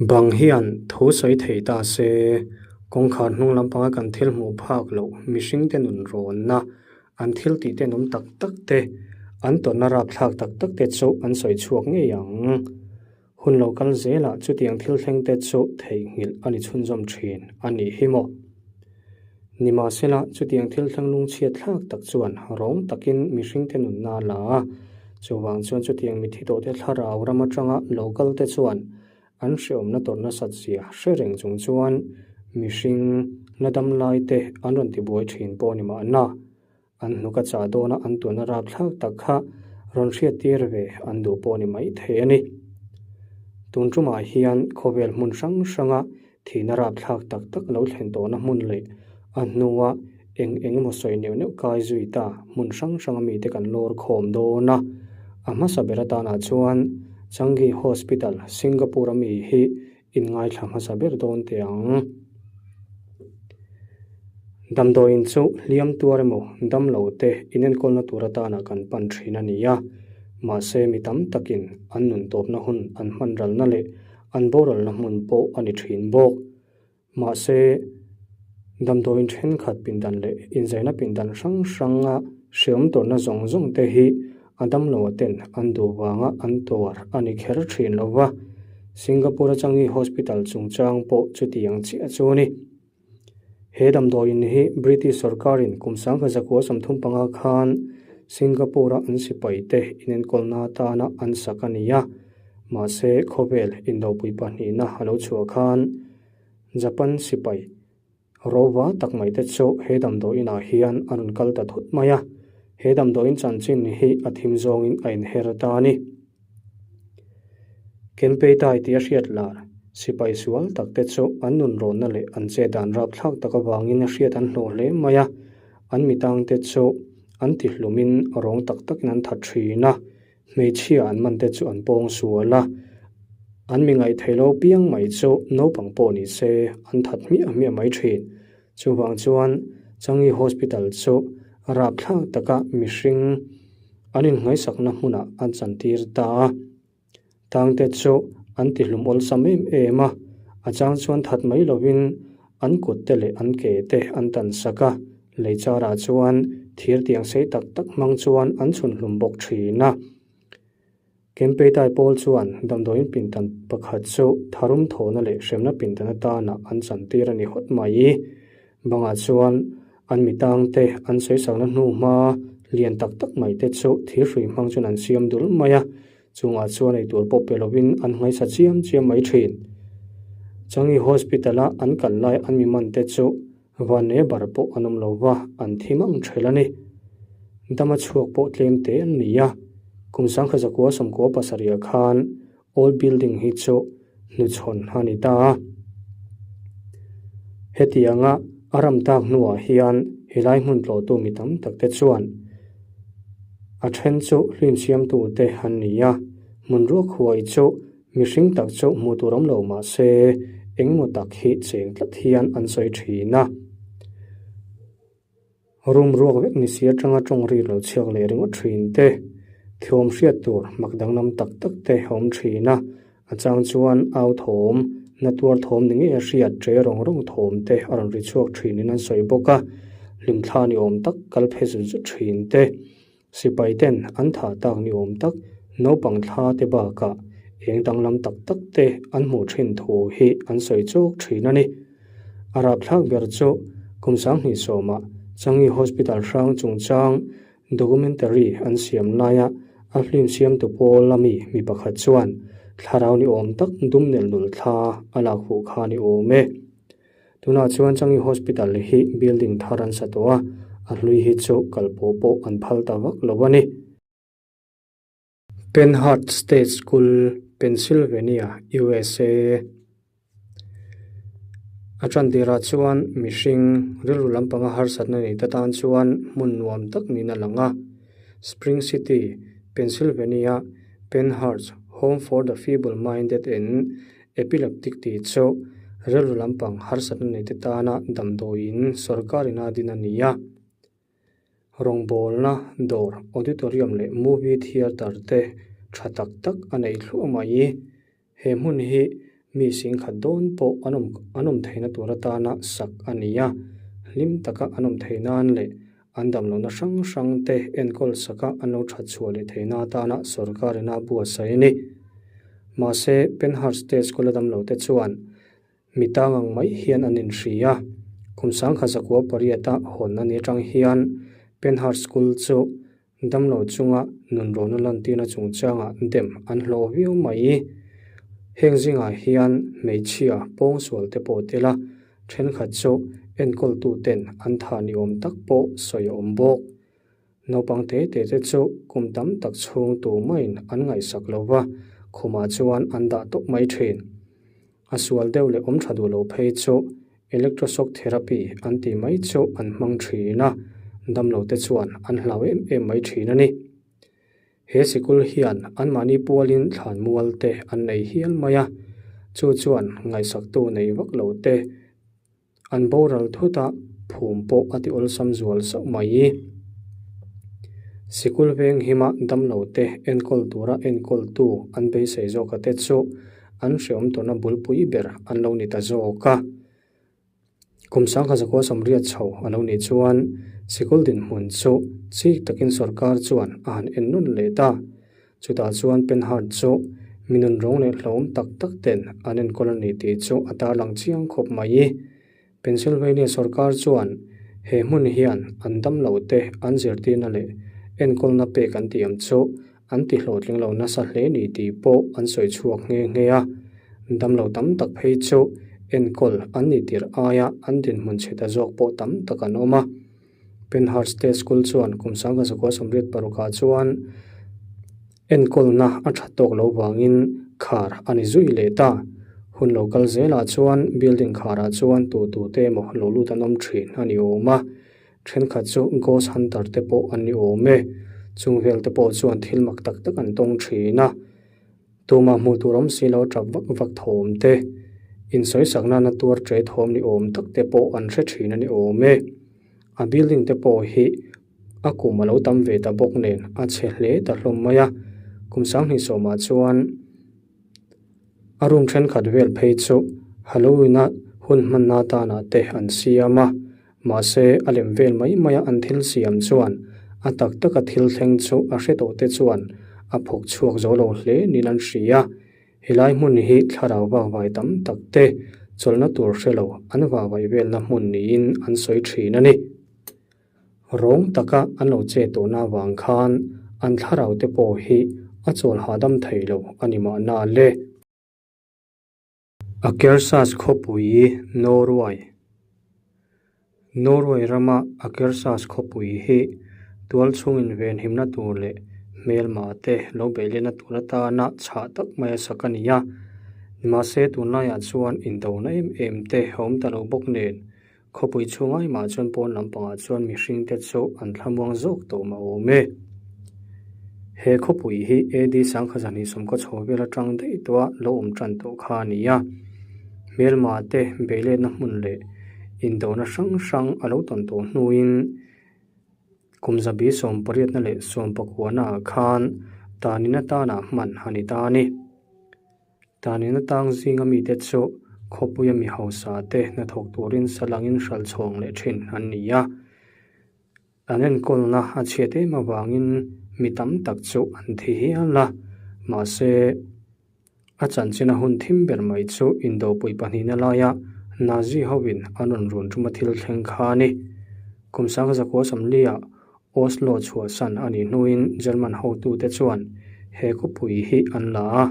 Bang hian thu sawi thei ta se, kawngkhar hnung lampanga kan thil hmuh phak loh mihringte nun rawnna, an thil tih tenawm tak tak te, an tawrhna rapthlak tak tak te chu an sawi chhuak ngei ang. Hun lo kal zelah chutiang thil thleng te chu theihnghilh a ni chhunzawm thin a nih hi maw? Nimahsela, chutiang thil thleng lungchhiat thlak tak chuan rawng takin mihringte nunna a la a, chuvang chuan chutiang mithi tawhte thlarau ram atanga lo kal te chuan an hrehawmna tawrh nasat zia hre reng chung chuan mihring la dam lai te an rawn tibuai thin pawh a ni mahna. An hnuk a chah dawna an tuna rapthlak tak kha rawn hriattir ve an duh pawh a ni mai thei a ni. Tun tumah hian khawvel hmun hrang hranga thihna rapthlak tak tak lo thlen tawhna hmun leh a hnua eng eng emaw sawi neuh neuh kai zui ta hmun hrang hranga mite kan lawr khawm dawn a. A hmasa ber atanah chuan Changi Hospital, Singapore-a mi hi inngaithla hmasa ber dawn teh ang. Damdawiin chu hliam tuar emaw dam lo te inenkawlna tur atana kan pan thin a ni a, mahse mi tam takin an nun tawpna hun an hman ralna leh an boralna hmun pawh a ni thin bawk. Mahse, damdawiin thenkhat pindan leh inzaina pindan hrang hranga hreawm tawrhna zawng zawng te hi A damlo ten an duh vanga an tuar a ni kher thin lo va, Singapore Changi Hospital chungchang pawh chutiang chiah chu a ni. He damdawiin hi British sorkarin kum 1935 khan Singapore-a an sipaite inenkawlna atana an sak a ni a, mahse khawvel indopui pahnihna a lo chhuah khan Japan sipai Rova tak mai te chu he damdawiin ah hian a rawn kal ta thut mai a, he damdawiin chanchin hi a thim zawngin a inher ta a ni. Kempeitai tih a hriat lar, sipai sual tak te chu an nun rawnna leh an che dan rapthlak tak avangin a hriat an hlawh hle mai a, an mitang te chu an ti hlumin rawng tak takin an that thin a, Hmeichhia an man te chu an pawng sual a, an mi ngaihthei lo piang mai chu naupang pawh ni se an that hmiah hmiah mai thin. Chuvang chuan Changi Hospital chu rapthlak taka mihring an innghaisakna hmunah an chantir ta a. Tangte chu an tihlum awlsam em em a, a chang chuan that mai lovin an kut te leh an ke te an tan sak a. Lei charah chuan thir tiang sei tak tak hmang chuan an chhun hlum bawk thin a. Kempeitai pawl chuan damdawiin pindan pakhat chu tharum thawhna leh hremna pindan atana an chantir a ni hawt mai. Bangah chuan an mitangte an sawisakna hnuhma lian tak tak mai te chu thir hrui hmang chuan an siam dul mai a, chungah chuan eitur pawh pe lovin an ngaihsa chiam chiam mai thin. Changi Hospital-a an kal lai an mi man te chu Vanleh bar pawh an awm lo va, an thi mang ṭhel a ni. Dama chhuak pawh tlem te an ni a, kum 1997 khan Old Building hi chu hnuchhawn a ni ta a. Hetianga a ram tak hnuah hian helai hmun tlawhtu mi tam tak te chuan a then chu hlin siamtu te an ni a, hmun ruak huai chu Mihring tak chu hmuh tur awm lo mah se, engemaw tak hi cheng tlat hian an sawi thin a. Room ruak vek ni si atanga tawng ri lo chhiak leh ringawt thin te, thiawm hriat tur mak danglam tak tak te a awm thin a, a chang chuan au thawm, na tuar thawm ni ngei a hriat che rawng rawng thawm te a rawn ri chhuak thinin an sawi bawk a, hlimthla ni awm tak kal phe zut zut thin te. Sipai ten an thah tak ni awm tak naupang thla te bakah eng danglam tak tak te an hmuh thin thu hi an sawi chawk thin a ni. A rapthlak ber chu kum 2010 ah Changi Hospital hrang chungchang documentary an siam laia a film siamtu pawl ami mi pakhat chuan thlarau ni awm tak dum nel nul thla a lak huh kha ni awm e. Tunah chuan Changi Hospital hi building thar an sa tawh a, a hlui hi chu kal pawh pawh an phal ta vak lo a ni. Penhart State School, Pennsylvania, USA. A tan tirah chuan mihring rilru lampanga harsatna nei ta tan chuan hmun nuam tak niin a lang a. Spring City, Pennsylvania, Penhart Home for the Feeble-Minded and Epileptic tih chu rilru lampang harsatna neite tana damdawiin sorkarin a din a ni a. Rawngbawlna dawr, auditorium leh movie theatre te tha tak tak a nei thluah mai. He hmun hi Mi singkhat dawn pawh an awm an awm theihna tur atana sak a ni a, hlim taka an awm theih nan leh an damlohna hrang hrang te enkawl saka an lo that chhuah leh theihna atana sorkar ina buatsaih a ni. Mahse, Penhurst State School a damlo te chuan mi tang ang mai hian an inhri a, kum 1908 a hawnna ni atang hian Penhurst School chu Damlo chunga nunrawna lantirna chungchangah dem an hlawh viau mai. Heng zingah hian hmeichhia pawngsual te pawh tel a, thenkhat chu enkawltuten an tha ni awm tak pawh sawi a awm bawk. Naupang te te te chu kum tam tak chhung tu maiin an ngaihsak lo va, khumah chuan an dah tawp mai thin. A sual deuh leh awm tha duh lo phei chu electroshock therapy an tih mai chu an hmang thin a, damlo te chuan an hlau em em mai thin a ni. He sikul hian anmahni pualin thlan mual te an nei hial mai a, chu chuan ngaihsaktu nei vak lo te An boral thut a, phum pawh a ti awlsam zual sauh mai. Sikul veng hima damlo te enkawl tura enkawltu an beisei zawka te chu an hreawm tawrhna bulpui ber an lo ni ta zawk a. Kum 1900 sawmriat chho a lo nih chuan sikul dinhmun chu chik takin sorkar chuan a han en nun leh ta. Chutah chuan Penhart chu mi nunrawng leh hlauhawm tak tak ten an enkawl a ni tih chu a tarlang chiang khawp mai. Pennsylvania sorkar chuan he hmun hian an damlo te an zirtirna leh enkawlna pek an tih ang chu an ti hlawhtling lo nasa hle ni tih pawh an sawi chhuak nghe nghe a. Damlo tam tak phei chu enkawl an ni tirh aia an dinhmun chhe ta zawk pawh tam tak an awm a. Penhurst State School chuan kum 1986 ah chuan enkawlna a that tawk lo vangin khar a ni zui leh ta. Hun lo kal zelah chuan building kharah chuan tu tu te emaw lo lut an awm thin a ni awm a, thenkhat chu ghost hunter te pawh an ni awm e. Chung vel te pawh chuan thil mak tak tak an tawng thin a. Tumah hmuh tur awm si lo tap vak vak thawm te, insawisak nana tuar ṭe thawm ni awm tak te pawh an hre ṭhin a ni awm e. A building te pawh hi a kum a lo tam ve ta bawk nen a chhe hle ta hlawm mai a, kum 2010 ah chuan a room thenkhat vel phei chu Halloween a hun hmanna atana te an siam a, mahse a lem vel mai mai a an thil siam chuan a tak taka thil thleng chu a hre tawh te chuan a phawk chhuak zo lo hle niin an hria. Helai hmun hi thlarau vakvai tam tak te chawlhna tur hre lo an vahvaih velna hmun niin an sawi thin a ni. Rawng taka an lo che tawhna avang khan an thlarau te pawh hi a chawl hahdam thei lo a ni mahna le. Akersas khawpui Norway Norway rama Akersas khawpui hi tualchhung invenhimna tur leh hmelma te lo beihlenna tur atana chhah tak mai a sak a ni a. Nimahse tunlaiah chuan indona em em te a awm ta lo bawk nen Khawpui chhung aimah chuan pawn lampangah chuan mihring te chu an thlamuang zawk tawh mah awm e. He khawpui hi AD 1920 chho vel atang daih tawha lo awm tan tawh kha a ni a. Hmelma te beiletna hmun leh indona hrang hrang a lo tawn tawh hnuin kum zabi sawmpariatna leh sawmpakuana ah khan tanin atana hman a ni ta a ni. Tanina tang zinga mite chu khawpuia mi hausa te hnathawk turin salangin hralh chhawng leh thin an ni a. An enkawlna a chhiat em avangin mi tam tak chu an thi hial a, mahse a chanchina hun thim ber mai chu indopui pahnihna laia Nazi hoin an rawn run tuma thil thleng kha a ni. Kum 1940-ah Oslo chhuahsan a nih hnuin German hotute chuan he khawpui hi an la a,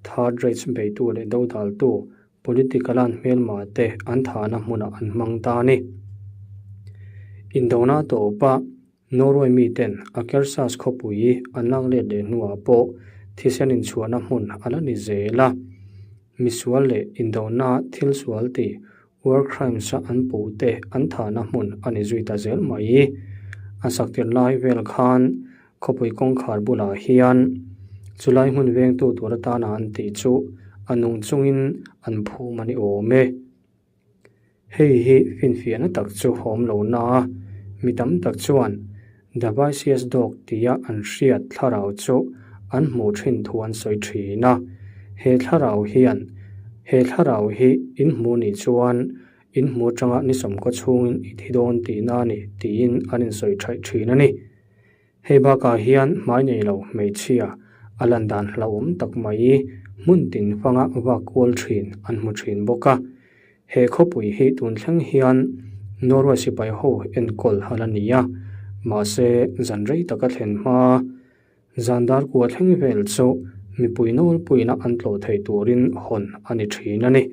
Third Reich beitu leh dodaltu political-an hmelma te an thahna hmunah an hmang ta a ni. Indona tawpa Norway miten Akersas khawpui an lak let leh hnuah pawh thisen inchhuahna hmun a la ni zel a, misual leh indona thil sual tih War crimes a an puh te an thahna hmun a ni zui ta zel mai. A sak tirh lai vel khan khawpui kawngkhar bulah hian chulai hmun vengtu tur atana an tih chu a nung chungin an phum a ni awm e. Hei hi finfiahna tak chu awm lo na a, mi tam tak chuan The Vicious Dog tia an hriat thlarau chu an hmuh thin thu an sawi thin a. He thlarau hian. He thlarau hi in hmuh nih chuan in hmuh atanga ni sawmkaw chhungin i thi dawn tihna a ni tiin an insawi thaih thin a ni. Hei bakah hian hmai nei lo hmeichhia a lan dan hlauhawm tak mai hmun tin fanga vak kual thin an hmu thin bawk a. He khawpui hi tun thleng hian Norway sipai ho enkawl a la ni a, mahse zan rei taka thlen hma zan dar kua thleng vel chu mipui nawlpuina an tlawh theih turin hawn a ni thin a ni.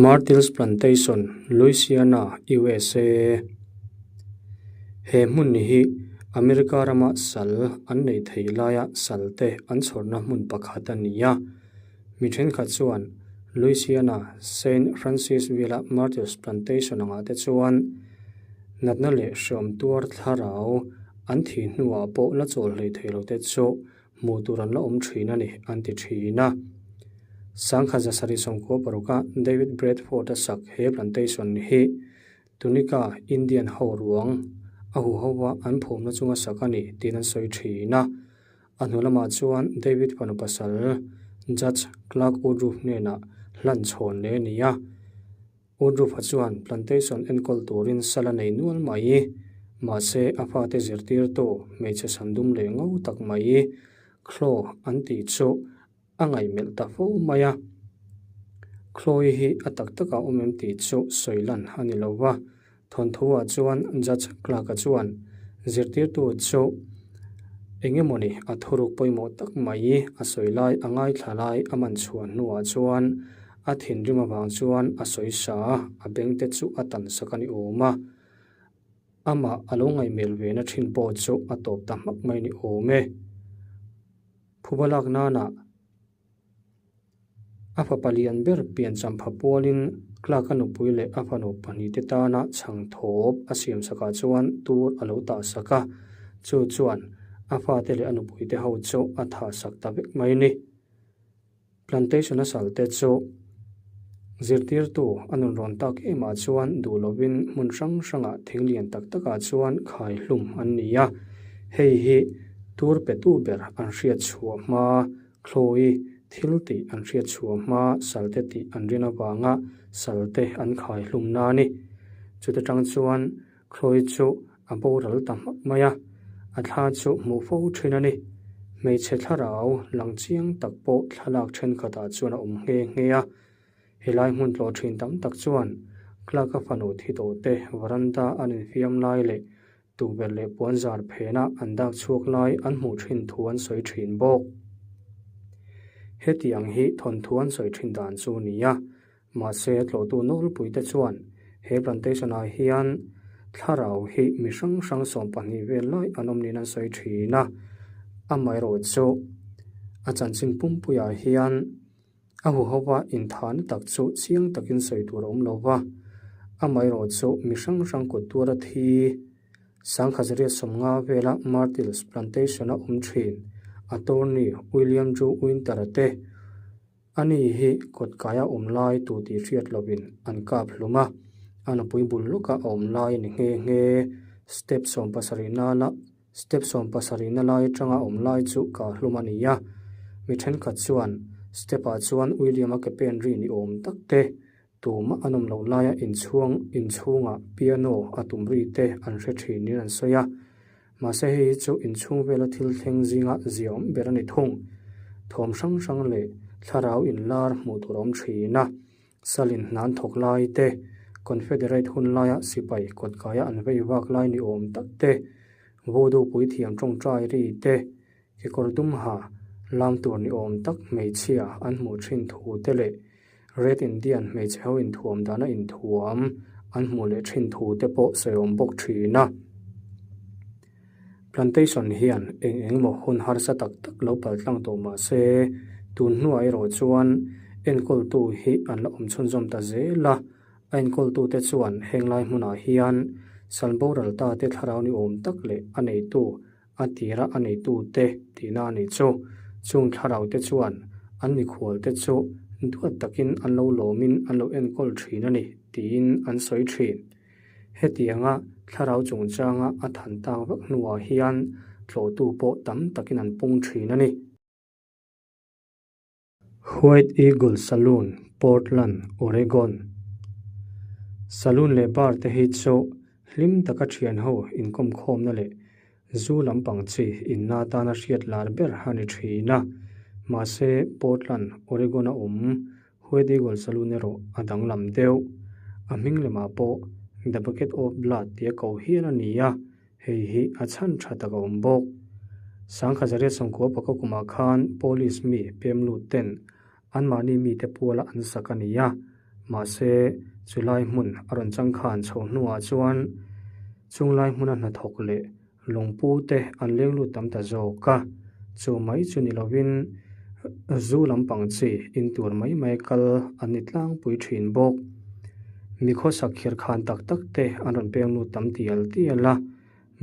Myrtles Plantation, Louisiana, USA. He hmun hi America rama sal an neih theih laia sal te an chhawrna hmun pakhat a ni a. Mi thenkhat chuan Louisiana, Saint Francis Villa Myrtles Plantation angah te chuan natna leh hreawm tuar thlarau an thih hnuah pawh la chawl hlei thei lo te chu hmuh tur an la awm thin a ni, an ti thin a. Sangkhat zasarih sawmkua paruka David Bradford-a sak he plantation hi Tunica Indian ho ruang a huhova an phumna chunga sak a ni tiin an sawi thin a. A hnu lamah chuan David fanu pasal Judge Clark Woodruff hnenah hlan chhawn leh a ni a. Woodruff-a chuan plantation enkawl turin sal a nei nual mai. Mahse, a fate zirtirtu hmeichhe sandum leh ngo tak mai Chloe an tih chu a ngaihmelh ta fo mai a. Chloe hi a tak takah awm em tih chu sawi lan a ni lo va. Thawnthu-ah chuan Judge Clark-a chuan zirtirtu chu eng emawni a thuruk pawimawh tak mai a sawi lai a ngaithla lai a man chhuah hnuah chuan a thinrim avang chuan a sawi sa a, a beng te chu a tan sak a ni awm a. Amah a lo ngaihmel ve na thin pawh chu a tawp ta hmak mai ni awm e. Phuba lak nana. A fapa lian ber piancham pha pualin Clark-a nupui leh a fanu pahnihte tana chhang thawp a siam sakah chuan tur a lo tah sak a, chu chuan a fate leh a nupuite ho chu a thah sak ta vek mai ni. Plantation-a salte chu zirtirtu a nun rawn tak emah chuan duh lovin hmun hrang hrangah thing lian tak takah chuan khai hlum an ni a, hei hi tur petu ber an hriat chhuah hma Chloe thil tih an hriat chhuah hma salte tih an rin avanga salte an khai hlum na a ni. Chuta tang chuan Chloe chu a boral ta hmak mai a, a thla chu hmuh fo thin a ni. Hmeichhe thlarau lang chiang tak pawh thlalak thenkhatah chuan a awm nghe nghe a. Helai hmun tlawh thin tam tak chuan Clark-a fanu thi tawh te varanda an infiam lai leh Tukverh leh puanzar phena an dak chhuak lai an hmuh thin thu an sawi thin bawk. Heti ang hi thawnthu an sawi thin dan chu ni a, mahse tlawhtu nawlpui te chuan he plantation ah hian thlarau hi mi hrang hrang 12 vel lai an awm niin an sawi thin a, amaherawh chu a chanchin pumpuiah hian A huhova inthahna tak chu chiang takin sawi tur a awm lo va, amaherawh chu mi hrang hrang kut tuara thi Sangkhazariat 50 vela Myrtles Plantation-a awm thin attorney William Drew Winter-a te ani hi kawtkaia awm lai tu tih hriat lovin an kap hlum a, a nupui bul lawka a awm lai a ni nghe nghe. Step 70 la Step 70 lai atanga awm lai chu kah hlum a ni a, mi thenkhat chuan step ah chuan William-a ke pen ri ni awm tak te, tumah an awm loh laia inchhuang inchhungah piano a tum ri te an hre thin niin an sawi a. Mahse hei hi chu inchhung vela thil thleng zinga ziaawm ber a ni thung. Thawm hrang hrang leh thlarau inlar hmuh tur a awm thin a. Salin hnan thawk lai te, Confederate hun laia sipai kawtkaia an vei vak lai ni awm tak te, Voodoo puithiam tawngtai ri te, kekawr dum ha lam tur ni awm tak hmeichhia an hmuh thin thu te leh Red Indian hmeichhe ho inthuam dana inthuam an hmuh leh thin thu te pawh sawi awm bawk thin a. Plantation hian eng eng emaw hun harsa tak tak lo paltlang tawh mah se, tun hnuah erawh chuan enkawltu hi an la awm chhunzawm ta zel a. A enkawltute chuan henglai hmunah hian sal boral ta te thlarau ni awm tak leh a neitu, a tira a neitute tihna a nih chu. Chung thlarau te chuan an mikhual te chu duat takin an lo lawmin an lo enkawl thin a ni tiin an sawi thin. Hetianga thlarau chungchanga a than tak vak hnuah hian tlawhtu pawh tam takin an pung thin a ni. White Eagle Saloon, Portland, Oregon. Saloon leh bar te hi chu hlim taka thian ho inkawmkhawmna leh zu lampang chi inna atana hriat lar ber a ni thin a. Mahse, Portland, Oregon a awm White Eagle Saloon erawh a danglam deuh. A hming lemah pawh The Bucket of Blood tia ko hial a ni a. Hei hi a chhan tha tak a awm bawk. Sangkhazaria sawmkua paka kumah khan Police mi pem lut ten anmahni mite puala an sak a ni a, mahse chulai hmun a rawn changkhan chho hnuah chuan chunglai hmuna hnathawk leh lawngpu te an leng lut tam ta zawk a, chu mai chu ni lovin zu lampang chi in tur mai mai kal an ni tlangpui thin bawk. Mi khawsak khir khan tak tak te an rawn peng lut tam tial tial a,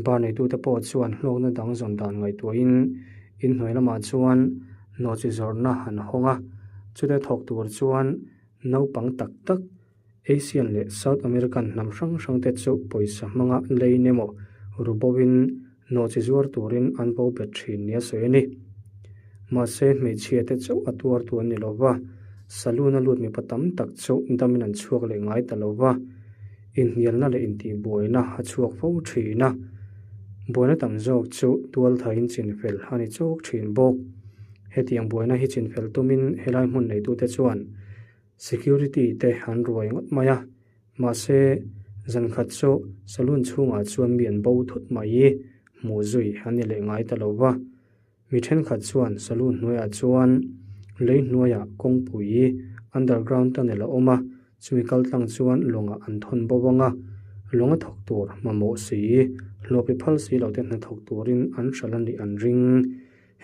bar neitute pawh chuan hlawkna dang zawn dan ngaihtuahin inhnuai lamah chuan nawhchi zawrhna an hawng a, chute thawk tur chuan naupang tak tak Asian leh South American hnam hrang hrang te chu pawisa hmanga lein emaw rubawin nawhchi zuar turin an bo bet thin nia sawi a ni. Mahse, hmeichhia te chauh a tuar tu an ni lo va, saloon a lut mipa tam tak chu damin an chhuak leh ngai ta lo va, inhnialna leh intihbuaina a chhuak fo thin a, buaina tam zawk chu tualthain chinfel a ni chawk thin bawk. Hetiang buaina hi chinfel tumin helai hmun neitute chuan Security te an ruai ngawt mai a, mahse zan khat chu saloon chhungah chuan mi an bo thut mai i hmuh zui an ni leh ngai ta lo va. Mi thenkhat chuan saloon hnuaiah chuan lei hnuaiah kawngpui underground tunnel a awm a, chumi kal tlang chuan lawngah an thawn bo ang a, lawng a thawk tur mamawh si, hlawhpi phal si lo te hnathawk turin an hralh a nih an ring.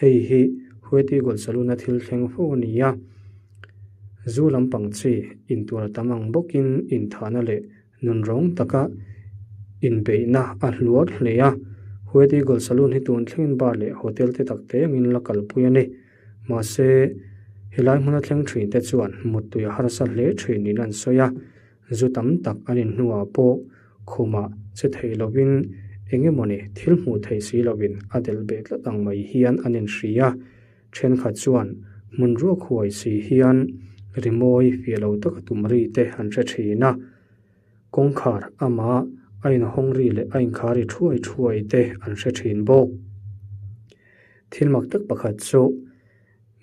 Hei hi Huet Eagle Saloon-a thil thleng fo a ni a, zu lampang chi intur a tam ang bawkin inthahna leh nunrawng taka inbeihna a hluar hle a. Huet Eagle Saloon hi tun thlengin bar leh hotel te tak te angin la kalpui a ni. Mahse, helai hmuna thleng thin te chuan muttui a harsa hle thin niin an sawi a. Zu tam tak an inhnuah pawh khumah che thei lovin eng emawni thil hmuh theih si lovin a delh beh tlat ang mai hian an inhria. Thenkhat chuan hmun ruak huai si hian rimawi fiah lo taka tum ri te an hre thin a. Kawngkhar amah a inhawng ri leh a inkhar ri thuai thuai te an hre thin bawk. Thil mak tak pakhat chu.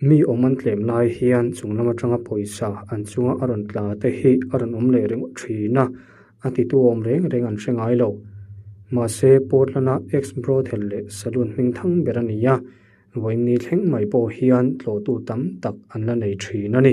Mi awm an tlem lai hian chung lam atanga pawisa an chunga a rawn tla te hi a rawn awm leh ringawt thin a, a titu awm reng reng an hre ngai lo. Mahse, Portland-a ex-brothel leh saloon hming thang ber a ni a, vawiin ni thleng mai pawh hian tlawhtu tam tak an la nei thin a ni.